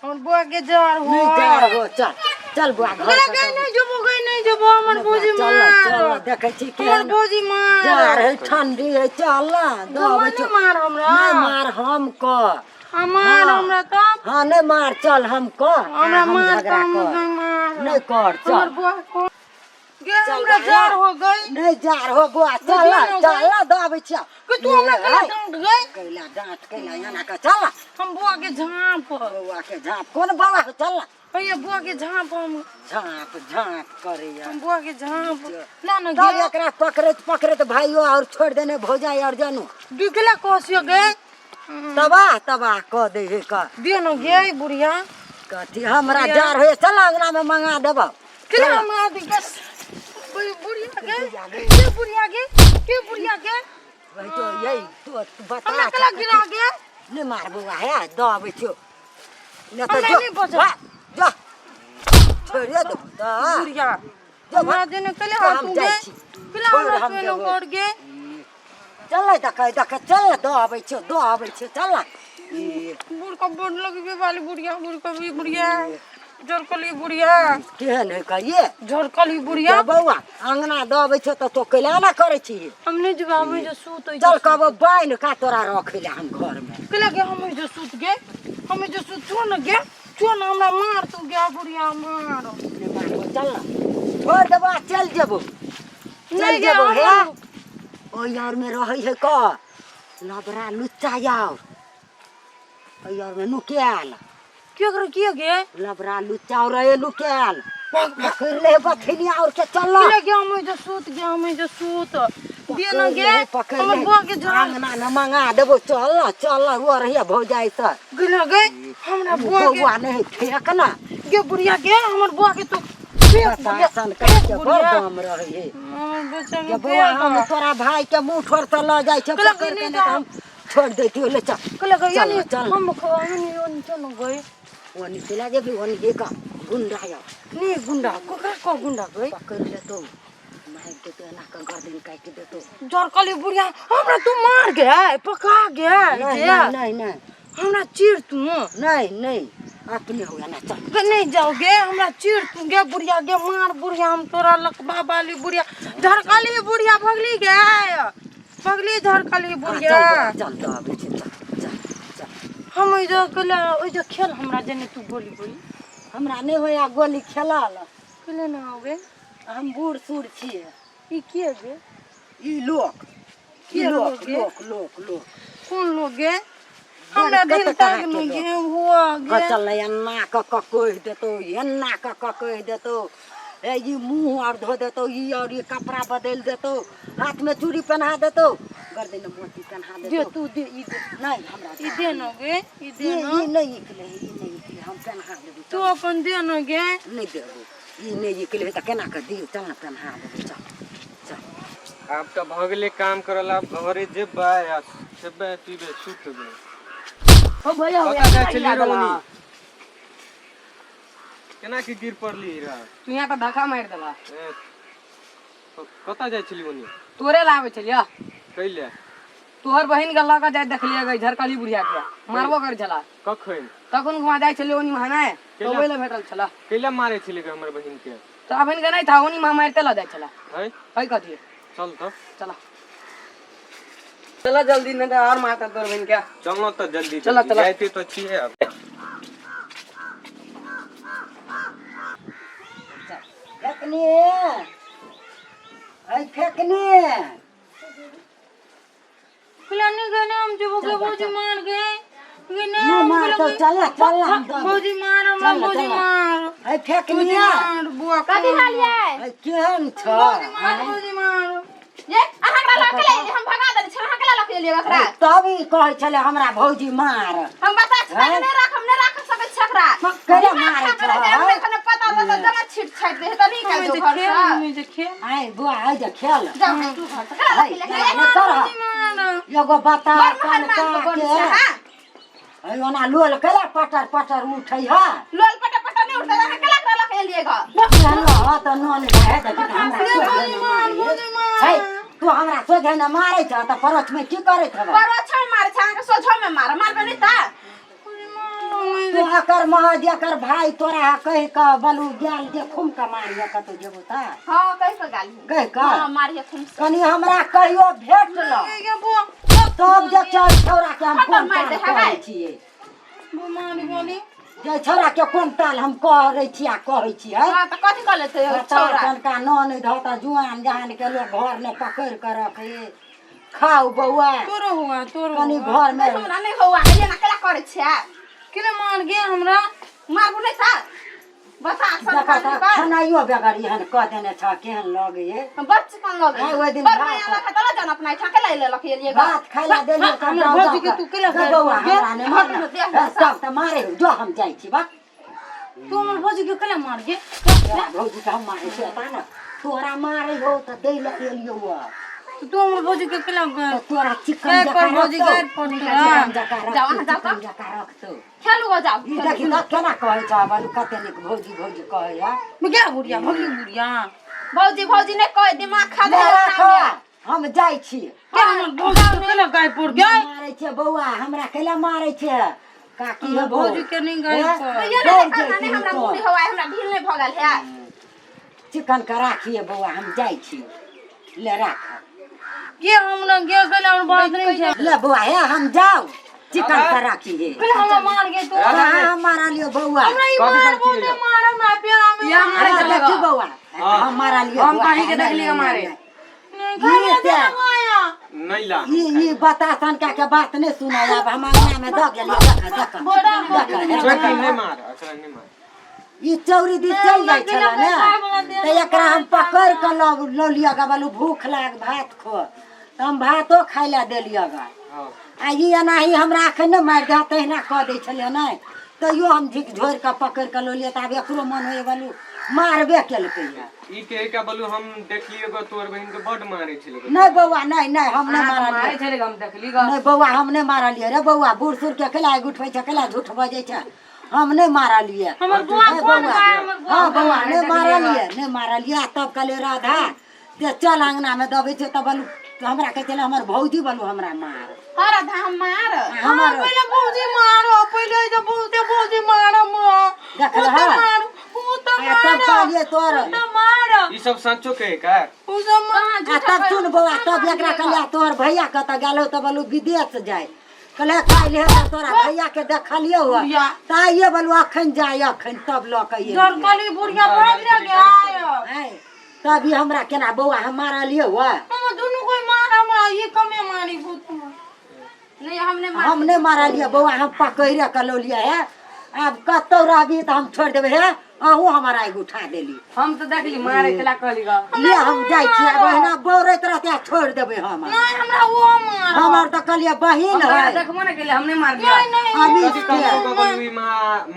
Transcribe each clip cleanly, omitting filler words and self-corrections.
हमर बुआ के जर हो नहीं जा हो चल चल बुआ घर गला से गई नहीं जबो गई नहीं जबो हमर भौजी चल मार चल देखै छी हमर केहन भौजी मार जार है ठंडी है चल ना दबै नहीं मार हमरा नहीं मार हम क मार हमरा तब हाँ नहीं मार चल हम क हमरा हम मार झगड़ा तब कर नहीं मार नहीं कर हमर चल बुआ को गे हमरा जर हो गई नहीं जार हो बुआ चल हो चल दबै छी कि तू हमरा गला डांट गई कैला डांट कैला एना के चल हम बुआ के झाँप बौआ के झाँप कोन बौआ के चल भैया बुआ के झाँप हम झाँप झाँप करैया हम बुआ के झाँप ना ना तब गे एकरा पकड़ैत पकड़ैत भाइयो और छोड़ देने भौजाई और जानू बिगला कसियो गे तबाह तबाह कऽ दै है का दियो न गे बुढ़िया कथी हमरा जार होइए चल अंगना में मंगा देबौ केना हमरा दिक्कत बुढ़िया गे के बुढ़िया गे के बुढ़िया गे वही तो यही तू तू बता हमरा केला गिरा गे नहि मार बौआ हे दऽ अबै छियौ नहि तऽ हमरा जो नहि बचत। भाग, जो छोड़िए देबौ तऽ बुढ़िया जो हमरा देने केले तो हाथ हम गे जाइ छी। केला छोड़ हमरा हम केनो देबौ। कर गे चल ने देखै देखै चल ने दऽ अबै छियौ दऽ अबै छियौ चल ने ई बूढ़ का बोर्ड लगबे वाली बुढ़िया बूढ़ का भी बुढ़िया झरकली बुढ़िया केहन है कहिए झरकली बुढ़िया बौआ अंगना दऽ अबै छियौ तऽ तो कैला ना करै छी हम नहीं जब हम जो सूत होई चल कहबो बान्हि का तोरा रखै लए हम घरमे केला के हम जो सूत गे हम जो सूत छो न गे छो न हमरा मार तू गे बुढ़िया मार नहि मारबो चल ने छोड़ देबो आ चल जेबो चल नहीं गे जेबो हे हम ओहि आर में रहै है क लबरा लुच्चा यार ओहि आर में नुकायल के कर किया गे लबरा लुच्चा और रहे नुकायल पकड़ ले बथिनिया और के चल केला के हम जो सूत गे हम जो सूत दिए न गे पकड़ हमर ले बुआ के झाड़ अंगना न मंगा देबो चल न चल न वो रहिया भौजाई से गेला गे हमरा बुआ के बौआ नहीं फेंक ना गे बुढ़िया गे हमर बुआ के तो फेंक बुढ़िया, बतासन के बड़ बुढ़िया। दम रहे है हमर बच्चा के के बौआ हम फेंक तोरा भाई के मुंह ठोर से लऽ जाइ छै कहलक पकड़ के नहि नहि तऽ हम छोड़ दैतियो ले चल कहलक चल, यानी चल। हम यानी ओनी चल गए ओनी चला जेबी ओनी एक गुंडा आयो नहीं गुंडा ककरा को गुंडा गए पकड़ लेतो मारि देतो एना के गर्दन काटि देतो जरकली बुढ़िया हमरा तू मार गए पका गए नहीं जे नहीं नहीं नहीं हमरा चीर तू नहीं नहीं अपने हो ना चल गे नहीं जाओगे हमरा चीर तू गे बुढ़िया गे मार बुढ़िया हम तोरा लकबा वाली बुढ़िया झरकली बुढ़िया भगली गे भगली झरकली हाँ, बुढ़िया चल चल तो अबै छी चल चल चल हम ओइ जो कहले ओइ जो खेल हमरा जने तू गोली गोली हमरा नहि होया गोली खेलल कहले ना होगे हम बूढ़ सूढ़ छियै ई के गे ई लोक ई के लोक लोक गे? लोक लोक लोक कोन लोग गे हमरा कत दिल तरह ताक के नु लोक। गे हुआ गे चल एन्ना कऽ कऽ कहि देतौ एन्ना कऽ कऽ कहि देतौ ए ई मुँह आर धो देतौ ई और ई कपड़ा बदलि देतौ हाथमे चूड़ी पहना देतौ गर्दनमे मोती पहना दे देतौ तू दे ई दे नहि हमरा ई दे न गे ई दे ई न ई नहि निकले ई नहि निकले हम पहना देबौ तू अपन दे न गे नहि देबौ ई नहि निकले तऽ केना कऽ दियौ चल ने पहना देबौ चल चल आब तऽ भऽ गेलै काम करल आब घरे जेबै आ खेबै पीबै सुतबै हो भैया हो कतऽ जाइ छलियै रौ ओनी? केना के गिर पड़ली रह तू यहाँ तऽ धक्का मारि देला ए, कतऽ जाइ छली ओनी तोरे लाबै छलियै कैले तोहर बहिन के लऽ कऽ जाइत देखलियै गई झरकली बुढ़िया के मारबो करै छला कखन तखन वहाँ जाइ छलियै ओनी महा नहि तऽ ओहि लए भेटल छला कैले मारै छलै गे हमर बहिन के तोरा बहिन के नहि था ओनी महा मारिते लऽ जाइ छला है है कथी चल तऽ चला चला जल्दी नहीं तऽ और मारता तोहर बहिन के चल न तऽ जल्दी चला, जल्दी। चला। जाइते तऽ छियै आब फेकनी ऐ फेकनी खिलाने गए ना हम जब गए भौजी मार गए गए ना नहीं हम मार तो चल ना, चल ना, हम दो। भौजी मार हमरा चल ना, भौजी चल ना। मार ऐ फेकनी भौजी मार बुआ कथी हाल ये ऐ केहन छ भौजी मार भौजी मार ये अहाँ एकरा लऽ के ले हम भगा देने छी अहाँ केला लऽ के एलियै एकरा तब ई कहै छलै हमरा भौजी मार हम बता छी हैं? नहि राख हम नहि राख सकै छी एकरा केला दिमाग मारै खा के रहै छै, छह हमरा एखन पता रहत तऽ जना छीट छाटि दे तऽ निकल हमें जो जे घर खेल से हमें जे खेल आइ बुआ आइ जे खेल जाओ भाई तू घर से केला लऽ के एलियै ऐ, नहि करह भौजी मार एगो बता बड़ कान मेहरबान के बड़ के छै हां ऐ ओना लोल केला पटर पटर उठै है लोल पटा पटा नहि उठतै अहाँ केला एकरा लऽ के एलियै घर तऽ नन भए जेतै तऽ हमरा सोझे ने मारै है तू हमरा सोझे ने मारै छ तऽ परोछमे की करैत हेबै परोछो मे मारै छै अहाँके सोझो मे मार मारबै नहि तऽ भौजी मार हमें तू एकर महज एकर भाई तोरा कहि कऽ बलू गेल जे खूम कऽ मारिहे कतौ जेबो तऽ हां कहि के गाली कहि कऽ हां मारिए खूम से कनि हमरा कहियो भेट ल गे बुआ तब जे चल छौड़ा के हम खतर कोन मारि ताल दे कहै हवे। छियै बुआ मारी बोली जे छौड़ा के कोन ताल हम कहै छियै आ कहै छियै हां त कथि कह लेते बता छौड़ा तनका नन धता जुआन जहान के लोग घर में पकड़ के रखे खाओ बौआ तोरो हुआ तोरो कनि हुआ। घर में हमरा नहीं होवा ये ना केला करे छै केले मार गे हमरा मारबू नहीं था बता सब देखा खाली तऽ कर खेनाइयो बेगर एहन कऽ देने छह केहन लगैए बच्चे कन लगे आइ ओहि दिन बड़ भात- माया लगा तला जान अपना इठा के लै लेलक ये लिए भात खाइ लए देलियै तऽ हमर दऽ भौजी दऽ के तू केला कऽ बौआ गे? हमरा नहि मारना। देह हे, तब तऽ मारे हो जो हम जाइ छी बा तू हमर भौजी के केला मार गे तोरा भौजी के हम मारे छियै ता ने तोरा मारे हो तऽ दै लए एलियौ हँ। तू हमर भौजी के केला तऽ तोरा चिकन गाय जकाँ पर भौजी रखतौ गाय पर चिकन जकाँ जाओ रखतौ अहाँ जाओ चिकन जकाँ रखतौ खेलू गो जाओ ई देखी तऽ केना कहै छ बालू कते नीक भौजी भौजी कहै है गे बुढ़िया भगली बुढ़िया भौजी भौजी ने कह दिमाग खा दे ले राख हम जाइ छी के हमर भौजी के केला गाय पर गे मारै छै बौआ हमरा कैला मारै छै काकी हमर हे भौजी के नहि गाय पर ये दौड़ ने देखा जैती ने हमरा तो। मुड़ी होवा हमरा ढील नहीं भऽ गेल है चिकन के राखिए बौआ हम जाइ छी ले राख के हमरा गे केला हमर बात नहीं छै ले बौआ हे हम जाओ चिकन के राखिए केला हमरा मार गे तू राधा कहाँ हम मारलियो बौआ हमरा ई कथी मार करती बहुते है? मार हमरा प्यारा में या मार मारे हाँ, चलेगा। देखी बौआ हाँ। हम मारलियो हम बौआ, कहीं के नहीं, देखलियै नहीं, मारे। नहीं, नहीं खाना ई दे आया नहीं ला ई ई बता सनका के बात नहीं सुनाय अब हम अंगना में दऽ गेलियै देख देख देख छोड़ के नहीं मार एकरा नहीं मार ई चौरी दिस चलि जाइ छलै ने तऽ एकरा हम पकड़ि कऽ लऽ लऽ लिअ गे बोलू भूख लाग भात खो तऽ हम भातो खाइ लए देलियै गे हाँ आ ई एनाही हमरा एखन नहि मारि दे तहिना कऽ दै छलियै नहि तैयो हम झिक झोरि कऽ पकड़ि कऽ लऽ लिअ तऽ आब एकरो मन होइए बोलू मारबे केलकैए ई के का बोलू हम देखलिए गो तोर बहिन के बड मारे छले गो। नहि बौआ नहि नहि हम नहि अहाँ तऽ मारलियै मारै छलै हम देखली गऽ नहि बौआ हम नहि मारलियै रे बौआ बूढ़ सूढ़ के केला उठबै छै केला झूठ बजै छै हम नहि मारलियै हमर बुआ नहि कोन बौआ बा हमर बुआ हँ बौआ नहि मारलियै नहि मारलियै आ तब कहलियै राधा ते चल अङ्गनामे दबै छै तऽ बोलू हमरा कहै छलै हमर भौजी बोलू हमरा मार हाँ राधा हम मार हमर पहिले भौजी मारो पहिले जे बहुते भौजी मारो हमरा देख उ लह। तऽ मार उ तऽ आ तब मार कहलियै तोर उ तऽ मार ई सब सचो के का उ सब मार आ तब सुन बौआ तब एकरा कहलियै तोहर भैया कतऽ गेल तऽ बोलू विदेश जाय कहलियै काल्हि हेतौ तोरा भैया के देखलियौ हँ बुढ़िया। तऽ आइए बोलू अखन जाय अखन तब लऽ कऽ एलियै डरकली बुढ़िया भाग रे गया आँय, तब ई हमरा केना बौआ हम मारलियौ हँ हम दुनू कोई मार हमरा ये कमे मारी भूत नहीं हमने मार हम नहि मारलियै बौआ हम पकड़ि कऽ लौलियै हे आब कतौ रहबी तऽ हम छोड़ि देबै हे अहूँ हमर आगि उठा देली हम तऽ देखली मारे छला कहली गऽ ले हम जाइ छी आब ओहिना बौरैत रहतै आ छोड़ि देबै हम नहीं हमरा वो मार हमर तऽ कहलियै बहिन हम तोरा है देखबो ने केलियै हम नहि मारलियै नहीं अमीर कथी के कहलको गो बोलू ई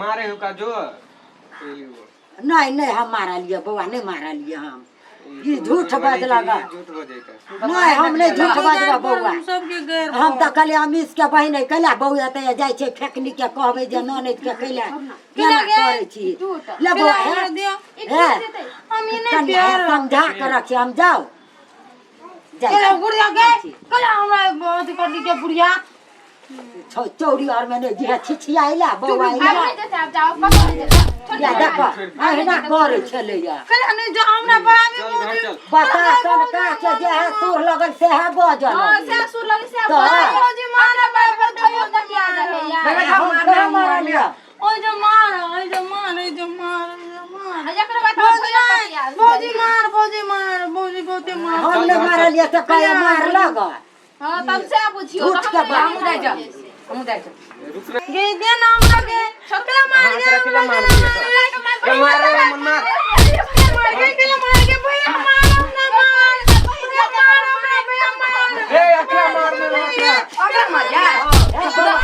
मारे हो का जो कहली गो। नहि नहि हम मारलियै बौआ नहि मारलियै हम ई झूठ बजलक झूठ बजै का नहि हम नहि झूठ बजबै बौआ सबके गैर हम तऽ कहलियै अमीश के बहिन है कैला बौआ एतऽ जाइ छै फेकनी के कहबै जे ननैद के कैला केना करै छी ले बौआ हे दिया हे हम ई नहीं कनिया प्यार समझा के रखी हम जाओ जाइ केला छी। बुढ़िया गए केला हमरा अथी कर दी के बुढ़िया चौरी और में जे छिछियाइला बौआ अब नहीं देते अब जाओ पकड़ नहीं देते या देख अहिना करै छलैया केला नहीं जो हमरा बराबर चल घर चल बता सन का के जे है सुर लगल से है बजल हां से सुर लगे से तो भौजी मार बार कहियो तक आ जाए यार हम कहाँ मारलिया ओइ जो मार ओइ जो मार ओइ जो मार ओइ जो मार एकरो बात भौजी मार भौजी मार भौजी मार भौजी बहुते मार हम नहि मारलियै तऽ कहे मारलक हां तब से बुझियो झूठ के बात हमहूँ जाइ छी हमहूँ जाइ छी रुक ना गे दे ना हमरा के केला मार हाँ, गे एकरा केला मार दिया ए, मार रे मन मार मार गे केला मार गे भैया मार हमरा मार भैया मार हमरा भैया मार ए एकरा मार ले एकरा अगर मार यार हे बौआ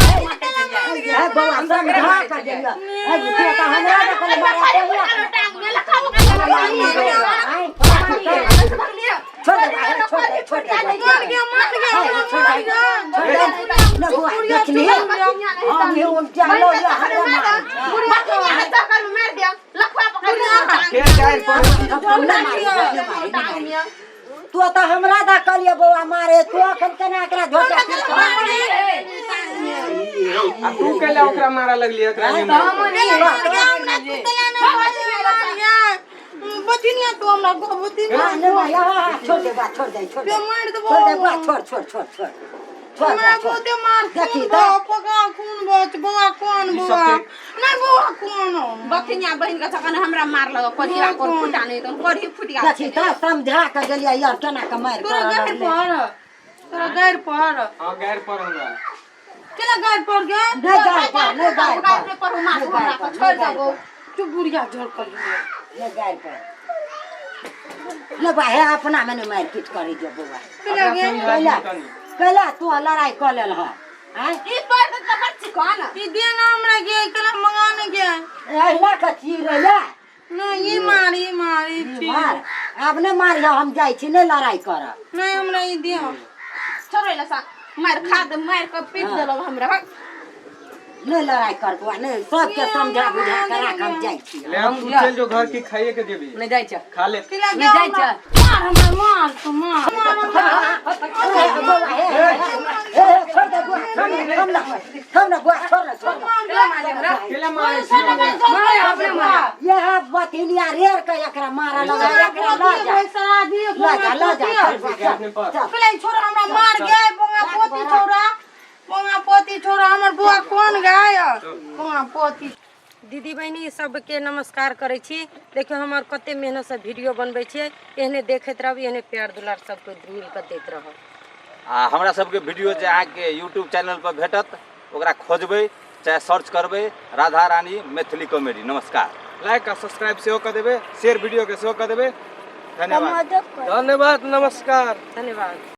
हे बौआ समझा कऽ देलियै हे तू तऽ हमरा ने कहले मारे छोड़ दे छोड़ दे छोड़ दे मार गे मार गे हमरा मार गे छोड़ दे ने बौआ देखली हम ही उन जालो या हमरा मारे के चार पर हम नहि मारे नहि मारे नहि मारे तू तऽ हमरा दऽ कहलियै बौआ मारे तू अखन केना एकरा झोटा हे ई आ तू कैला ओकरा मारा लगली एकरा नहीं मार गे हमरा तू केला ना मार गे बचिनिया तू हमरा गोबती हाँ, नहीं बा, हाँ, हाँ, छोड़ दे बा, छोड़ दे, छोड़ दे। बे मार देबो। छोड़ दे बा, छोड़, छोड़, छोड़, छोड़। छोड़ हमरा बा, छोड़। बहुते मार देखी खून तऽ। बा पका खून बच बौआ कोन ई सब बौआ के- नहीं बौआ कोन बखिया बहिन के थकन हमरा मार लग कढ़िया कोन फुटा नहीं तो कढ़ी फुट गेल देखी तऽ समझा के गेलियै यार केना के मारि तोरा करऽ गैर लगलै। पर तोरा गैर पर हां गैर पर हमरा केना गैर पर गे नहि गारि पर, नहि गारि पर, गारि पर मार नहि हमरा गारि पर, छोड़ नहि गारि देबो पर, तू बुढ़िया झड़कल नहि गारि पर। ले बा, हे अपना मे नहि मारि पीट करै जो बौआ। केना गे कैला कैला तू लड़ाइ कऽ लेल हँ आँय? ई तोड़ दे त बच्ची कोन ई दे ना हमरा गे केना मंगाने गे एहिना के चीर ले। नहीं ई मार ई मार ई ई चीर। मार आब नहि मारिह हम जाइ छी नहि लड़ाइ करब नहीं हमरा ई दे छोड़े ला सा मार खा दे मार के पीट देलौ हमरा नहि लड़ाइ कर बौआ नहि सबके समझा बुझा के राख हम जाइ छी ले हम तू चल जो घर की खाइए के देबी नहीं जाइ छ खा ले केना गे नहीं जाइ हमरा? छ मार हमरा मार तू मार मार हमरा हे बौआ हे हे, हे हे, छोड़ दे बौआ थम ना थम ना बौआ छोड़ ना छोड़ ना केला मारे हमरा केला मारे छी मारे अपने मारे यह बथिनिया रेर के एकरा मारऽ लगा एकरा लऽ जा लऽ जा लऽ जा चल बौआ, चल, चल। पहले छोरा हमरा मार गए बोंगा पोती छोरा बोंगा पोती छोरा हमर बौआ कोन गाय बोंगा पोती। दीदी बहिनी सबके नमस्कार करै छी। देखियौ हमर कते मेहनतसँ वीडियो बनबै छियै, एहने देखैत रहब, एहने प्यार दुलार सबके मिलके दैत रहब। आ हमरा सबके वीडियो जे अहाँके यूट्यूब चैनल पर भेटत ओकरा खोजबै चाहे सर्च करबै राधा रानी मैथिली कॉमेडी। नमस्कार। लाइक आ सब्सक्राइब सेहो कऽ देबै, शेयर वीडियो के सेहो कऽ देबै। धन्यवाद धन्यवाद नमस्कार धन्यवाद।